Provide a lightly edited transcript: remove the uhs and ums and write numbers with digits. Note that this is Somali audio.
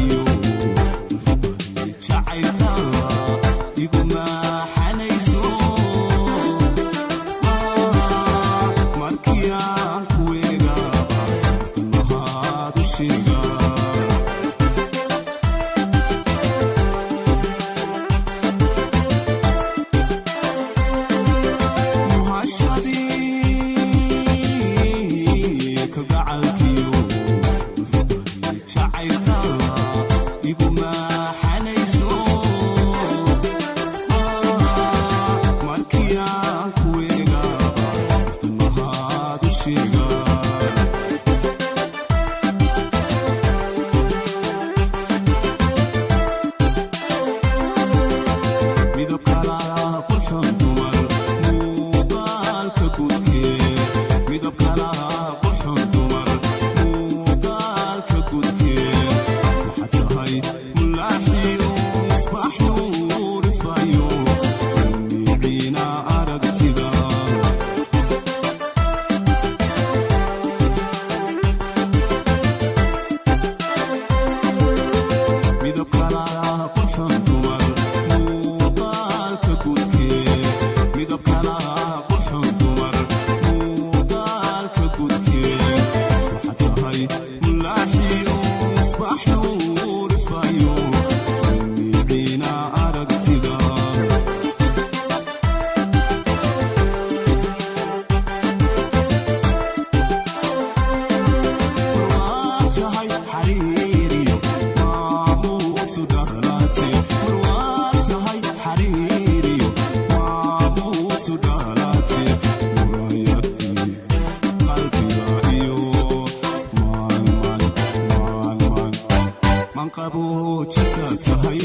Kalgacalkiyo jacaylka iguma xanayso markii aan ku eegaba mahad u sheega. Muhashadii kalgacalkiyo jacaylka iguma xanayso markii aan ku eegaba mahad u sheega. Midabkala qurxoon dumar muuqaalka guudkee, midabkala qurxoon dumar muuqaalka guudkee, waxaad tahay mulaaxiyo misbaax nuurifayo miciina aragtida. Midabkala qurxoon dumar muuqaalka guudkee, midabkala qurxoon dumar muuqaalka guudkee, waxaad tahay mulaaxiyo misbaax nuurifayo miciina aragtida. Marwaad tahay xariiriyo maamuusu dhalaate, marwaad tahay xariiriyo maamuusu dhalaate, muraayadii qalbiga iyo maan maan maan maan manqaboojisa tahay.